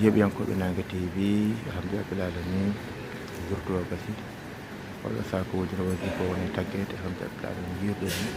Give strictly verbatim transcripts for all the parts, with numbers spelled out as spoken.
Yeɓiyankooɓe Naange T V, alhamdulillahi rabbil alamin. Gurtu o gasi. Walla sakuuji no wonti ko woni taggeede, alhamdulillahi rabbil alamin. Jiirɗe ni.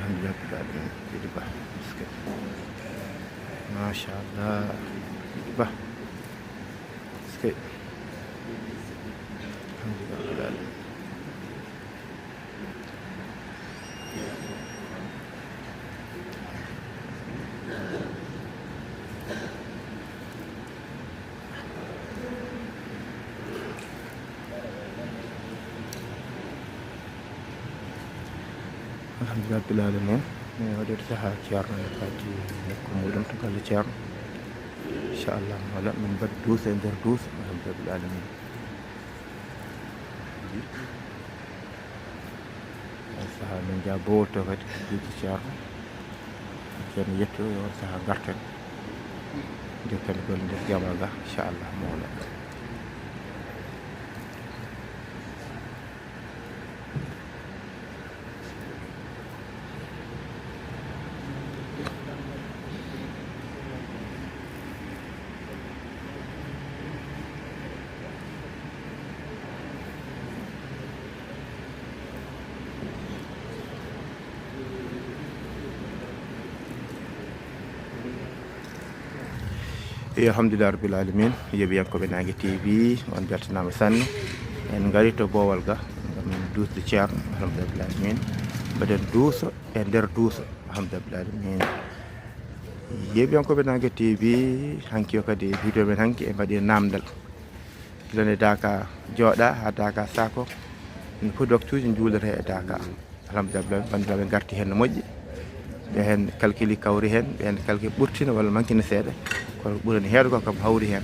Alhamdulillah, Sidi Ba. Est-ce que? Machallah, Sidi Ba. Est-ce que? Alhamdulillah. Alhamdulillah rabbil alamin. Min waɗi saha ceerno ne fati nokku muɗum to galle ceerno. Inchallah wala min mbaɗ duusa e nder duusa. Alhamdulillah rabbil alamin. On saha min njaha bowol to kadi duusa ceerno. Ceerno yetto e on saha garten. Nde kadi golle nder jama ga inchallah mawla. Eyi, alhamdulillah rabbil alamin. Yeɓiyankooɓe Naange T V, on beltanaama sanne. En ngari to boowal ga, ngam min duusde ceerno, alhamdulillah rabbil alamin. Mbaɗen duuso e nder duuso, alhamdulillah rabbil alamin. Yeɓiyankooɓe Naange T V, hanki o kadi video men hanki e mbaɗi namdal. Gila nde daaka jooɗa haa daaka saako, no foti waktuuji njuulata e daaka. Alhamdulillah, banndiraaɓe ngarti heen no moƴƴi. Ɓe heen kalkili kawri heen, ɓe heen kalkili ɓurtina walla mankina seeɗa. Kono ko ɓurani heewde ko kam hawri heen.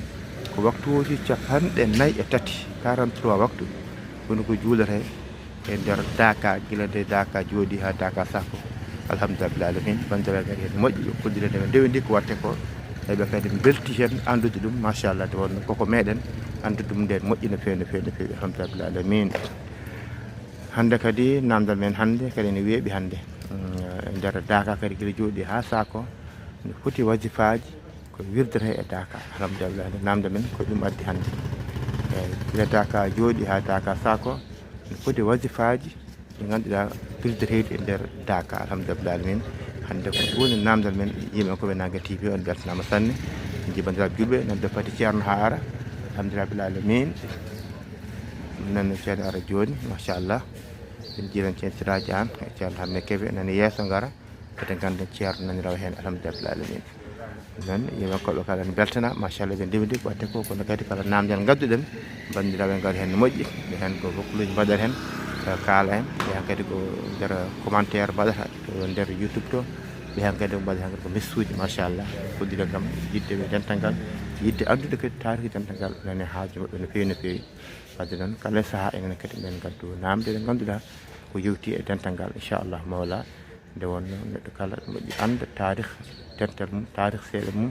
Ko waktuuji capanɗe nayi e tati, quarante-trois waktu, woni ko juulata e nder daaka, gila nde daaka jooɗi haa daaka saako. Alhamdulillah alamin, banndiraaɓe ngarti heen no moƴƴi, ɓe kolliri nde ɓe ndewindi ko waɗte ko. Eɓe kadi mbelti heen anndude ɗum, machallah, nde wonno koko meeɗen anndude ɗum nden moƴƴi no feewi, no feewi, no feewi, alhamdulillah alamin. Hannde kadi namdal men hannde kadi ene weeɓi hannde. Mm, e nder daaka kadi gila jooɗi haa saako, no foti wasifaaji ko wirdata e daaka. Alhamdulillah, nde namdal men ko ɗum addi hannde. Eyi, gila daaka jooɗi haa daaka saako, no foti wasifaaji ɗi ngannduɗaa wirdeteeɗi e nder daaka. Alhamdulillah alamin. Hannde ko ɗum woni namdal men, yimɓe ko ɓe Naange T V, on beltanaama sanne. Jibanndiraaɓe julɓe, nan ɓe pati ceerno haa ara. Alhamdulillah alamin. Nan ceerno ara jooni, machallah. Min jiilan ceen siraaji an, ceerno Hamme Kebe, nani yeeso ngara, kadi ngannda ceerno nani rawa heen, alhamdulillah alamin. Noon, yimɓe koɓe kala ne beltana, machallah, ɓe ndewdi, waɗde ko, kono kadi kala namdal ngadduɗen, banndiraaɓe ngara heen no moƴƴi, ɓe heen ko hokkuleeji mbaɗata heen, eh, kaala heen, ɓe heen kadi ko nder commentaire mbaɗata, to nder YouTube to, ɓe heen kadi ko mbaɗata heen kadi ko message uji, machallah, kolliri kam, yiɗde ɓe dental ngal, yiɗde anndude kadi taariki dental ngal, nani haaju maɓɓe no feewi, no feewi. Wadde noon, kala sahaa enen kadi men ngaddu namde ɗe ngannduɗaa ko yowti e dental ngal, inchallah mawla. Nde wonno neɗɗo kala moƴƴi annda taarih dental mum, taarih seeɗa mum,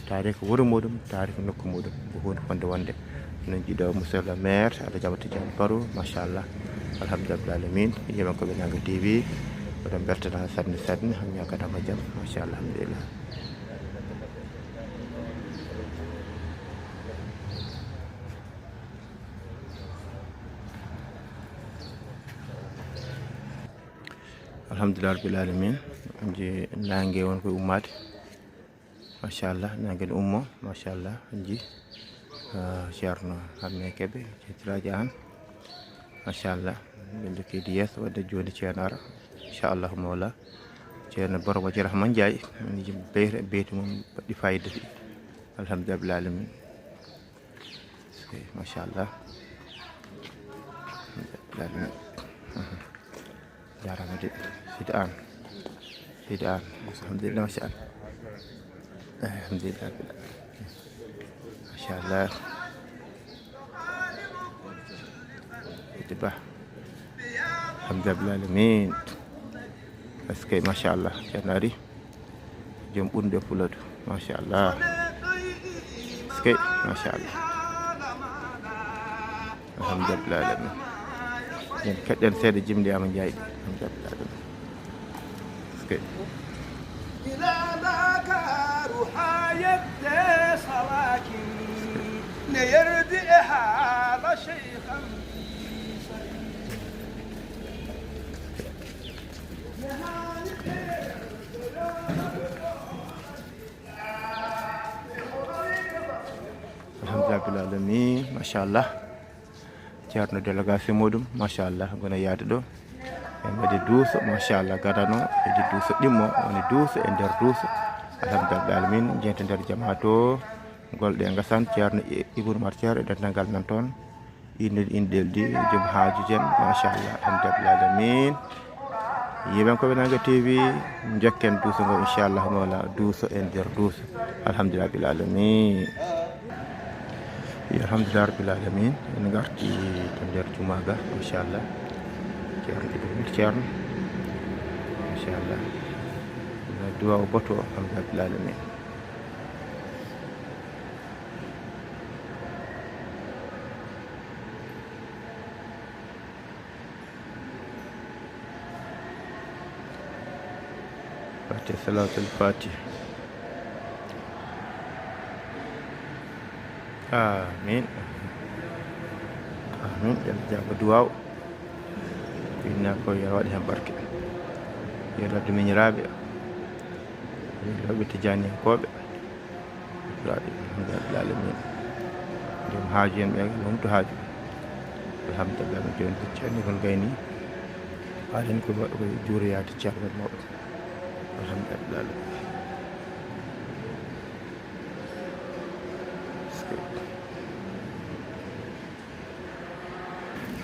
taarih wuro muɗum, taarih nokku muɗum, ko huunde fonde wonde. Noon jiiɗo monsieur le maire, Alhaji Amadou Tidiane Baro, machallah, alhamdulillah alamin, yimɓe ko ɓe Naange T V, oɗon beltana sanne sanne, on ñaaganaama jam, machallah, alhamdulillah. Alhamdulillah rabbil alamin. Je naange won koye ummaade. Machallah, na ngeen ummo, machallah, nji, ah, Ceerno Hamme Kebe, ceetiraaji an. Machallah, ɓe ndokkii yeeso, wadde jooni Ceerno ara, inchallahu mawla. Ceerno Borom Waji Rahman Njaay, min yimɓe beyre, beyti mum baɗɗi fayida fi. Alhamdulillah alamin. Machallah. Alhamdulillah alamin. Jarama de. Sidi an. Sidi an. Alhamdulillah, machallah. Alhamdulillah. Machallah. Sidi Ba. Alhamdulillah alamin. Parce que machallah, Ceerno ari. Joom ɓunde Fuladu. Machallah. Parce que machallah. Alhamdulillah alamin. Min keɗɗen seeɗa jimɗi ama jayɗi. Alhamdulillah alamin. Parce que. Ila Ndakaaru haa yetde Sawakin, ne yerdi e haala Cheikh am. Alhamdulillah rabbil alamin, machallah. Ceerno délégation muɗum, machallah, gona yaade ɗo. En mbaɗi duuso, machallah, gadano, edi duuso ɗimmo, woni duuso e nder duuso. Alhamdulillah rabbil alamin, jenta nder jama to, golɗe ngasan, Ceerno I-, Ibnu Umar Ceerno e dental ngal nan toon. Inde, inɗel ɗi, joom haajuji en, machallah, alhamdulillah alamin. Yiɓen ko ɓe nanga T V, jokken duuso ngo, inchallah, mawla, duuso e nder duuso. Alhamdulillah rabbil alamin. Yo, alhamdulillah rabbil alamin. En ngarti to nder juma ga, machallah. Ceerno Ibrahima Ceerno. Machallah. Na duwa o boto, alhamdulillah rabbil alamin. Fatiha, salatul Fatiha. Amin. Amin. Yo Allah jaabo duwaaw. Inna ko yo waɗi hen barke. Yo Allah dumiñiraaɓe. Yo Allah ɓe tijaniyankooɓe. Rabbil alamin. Joom haaju en ɓe, wonto haaju. Alhamdulillah, no jooni ko ceerno kon gayni. Haalen ko waɗa ko juuroyaade ceerno men mawɗo. Alhamdulillah.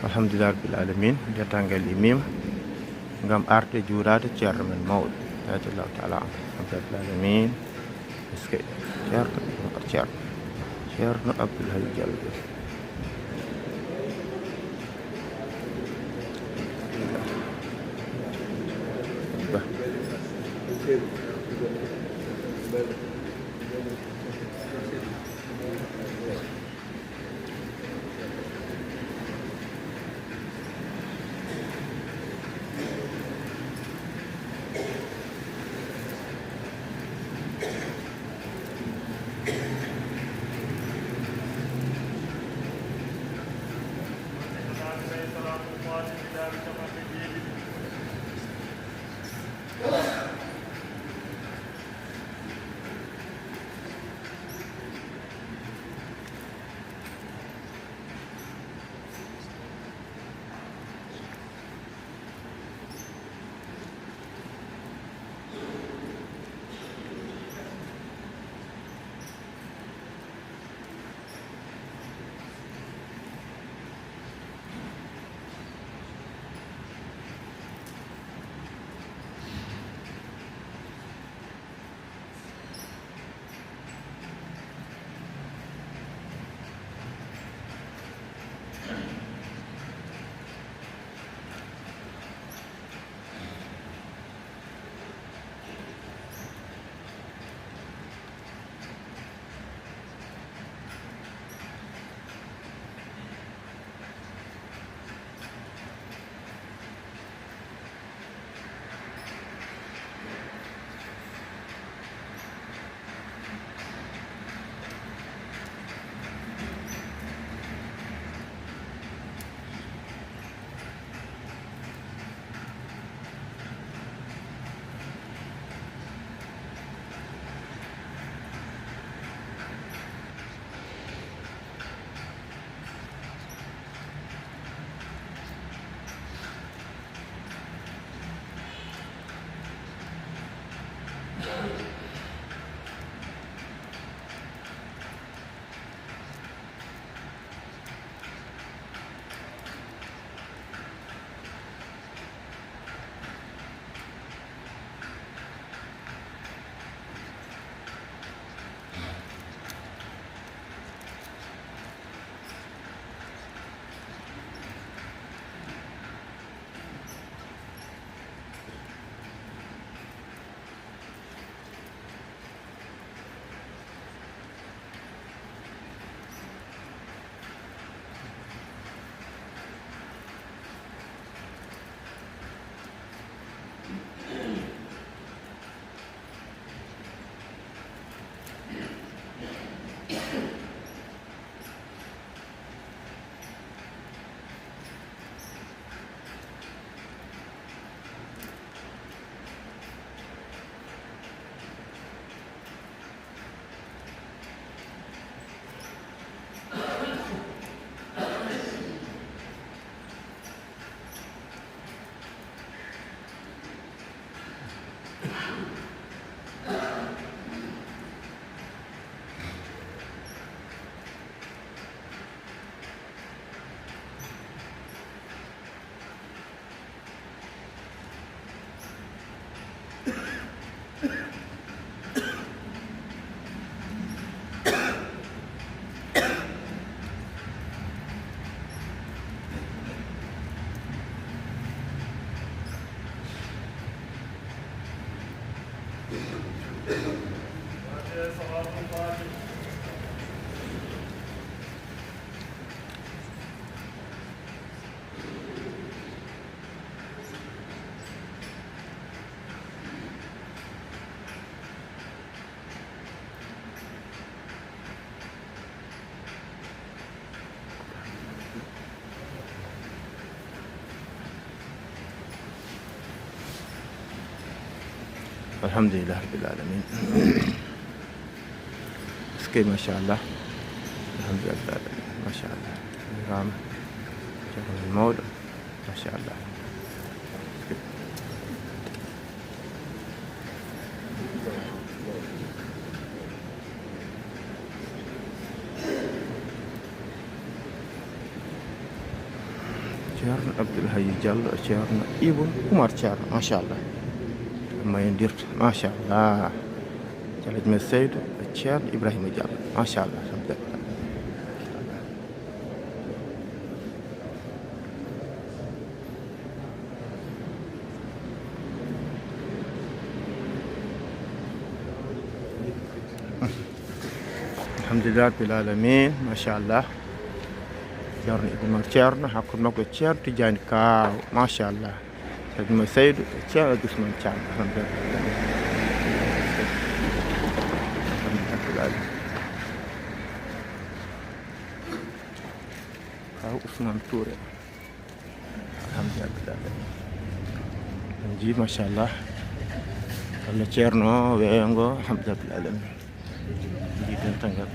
Alhamdulillah rabbil alamin, dental ngal immiima ngam arde juuraade ceerno men mawɗo, radiyallahu taala anhu. Alhamdulillah rabbil alamin. Est-ce que ceerno, ceerno, ceerno Abdoul Aziz Diallo? Ba. Alhamdulillah rabbil alamin. Est-ce que machallah? Alhamdulillah rabbil alamin. Machallah. Ceerno mawɗo. Machallah. Ceerno Abdoul Hayy Diallo, Ceerno Ibn Oumar Thiam, machallah. Mayo dirta, machallah. Ceerno Ahmed Seydou, Ceerno Ibrahima Diallo, machallah. Alhamdulillah rabbil alamin, machallah. Ceerno Ibn Oumar Ceerno, hakkunde makko e Ceerno Tidiane Kaaw, machallah. Ceerno Ibn Oumar Seydou, Ceerno Ousmane Thiam, alhamdulillah. Alhamdulillah rabbil alamin. Kaaw Ousmane Touré. Alhamdulillah. En njii, machallah. Walla ceerno weeyo ngo, alhamdulillah. Njii dental ngal.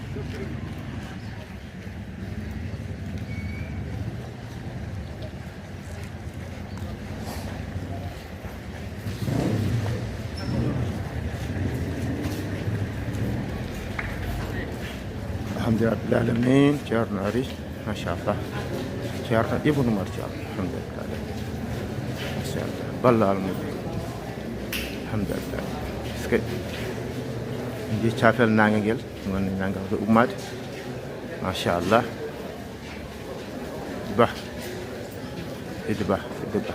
Alhamdulillah rabbil alamin, ceerno ari, machallah. Ceerno Ibn Oumar Thiam, alhamdulillah rabbil alamin. Machallah, balla almuɓe. Alhamdulillah. Est-ce que ndi cafel nange ngel, ngoni nange ko ummaade. Machallah. Ba. Idi Ba, Idi Ba.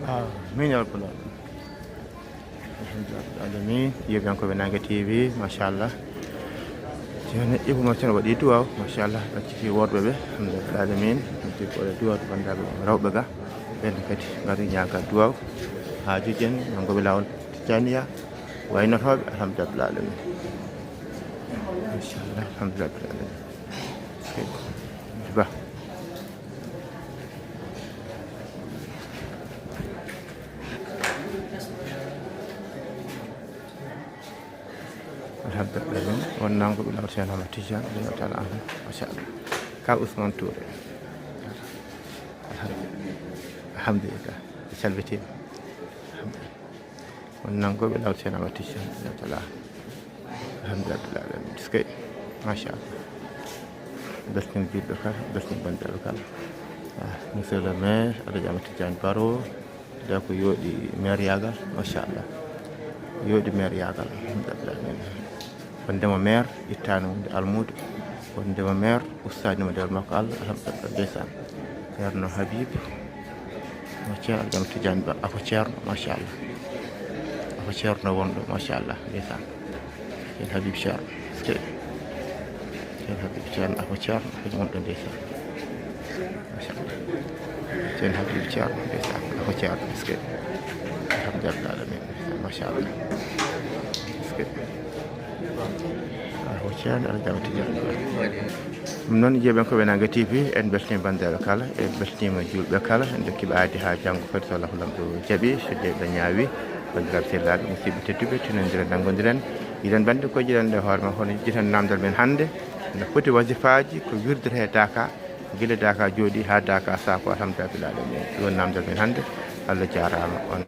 Ah, min alpulaar. Alhamdulillah alamin, yeeɓiyankooɓe Nange T V, machallah. Ceerno Ibou Macen waɗi duwaaw, machallah, ɗacciti worɓe ɓe, alhamdulillah alamin, ɗacciti ko waɗa duwaaw to banndiraaɓe rewɓe ga, ɓen kadi ngari ñaaga duwaaw, haajuuji en, nanngooɓe laawol Tijaniya, waynotooɓe, alhamdulillah alamin. Machallah, alhamdulillah alamin. Ba. Alhamdulillah, on nanngooɓe laawol Ceerno Ahmad Tijaan, radiyallahu taala anhu, machallah. Ka Ousmane Touré. Alhamdulillah. Alhamdulillah. Ɓe calbitiima. Alhamdulillah. On nanngooɓe laawol Ceerno Ahmad Tijaan, radiyallahu taala anhu. Alhamdulillah rabbil alamin. Est-ce que, machallah. Beltin juulɓe kala, beltin banndiraaɓe kala. Ah, monsieur le maire, Alhaji Ahmad Tidiane Baro, nda ko yooɗi maire yaagal, machallah. Yooɗi maire yaagal, alhamdulillah rabbil alamin. Wonndema maire ittaani wonde almuudo, wonndema maire ustaani mo nder makko Allah, alhamdulillah, ndeysaan. Ceerno Habib, mo Ceerno Alhaji Ahmad Tidiane Ba, ako ceerno, machallah. Ako ceerno wonɗo, machallah, ndeysaan. Ceerno Habib Ceerno, est-ce que Ceerno Habib Ceerno, ako ceerno, ako wonɗo, ndeysaan. Machallah. Ceerno Habib Ceerno, ndeysaan, ako ceerno, est-ce que. Alhamdulillah alamin, machallah. Est-ce que. Ako ceerno Alhaji Ahmad Tidiane Ba. Ɗum noon, yeeɓiyankooɓe Nange T V, en mbeltaniima banndiraaɓe kala, en mbeltaniima juulɓe kala, en ndokkiiɓe aadi haa janngo kadi, so Allahu Laamɗo jaɓii, so deeƴre ñaawii, banndiraaɓe sehilaaɓe, musidɓe tedduɓe, tinondiren, nanngondiren, yiɗen bannde ko jiɗen nde hoore ma, hono jiɗen naamndal men hannde, no foti wasifaaji ko wirdata e daaka, gila daaka jooɗii haa daaka saako, alhamdulillah alamin. Ɗum woni naamndal men hannde, Allah jaaraama on.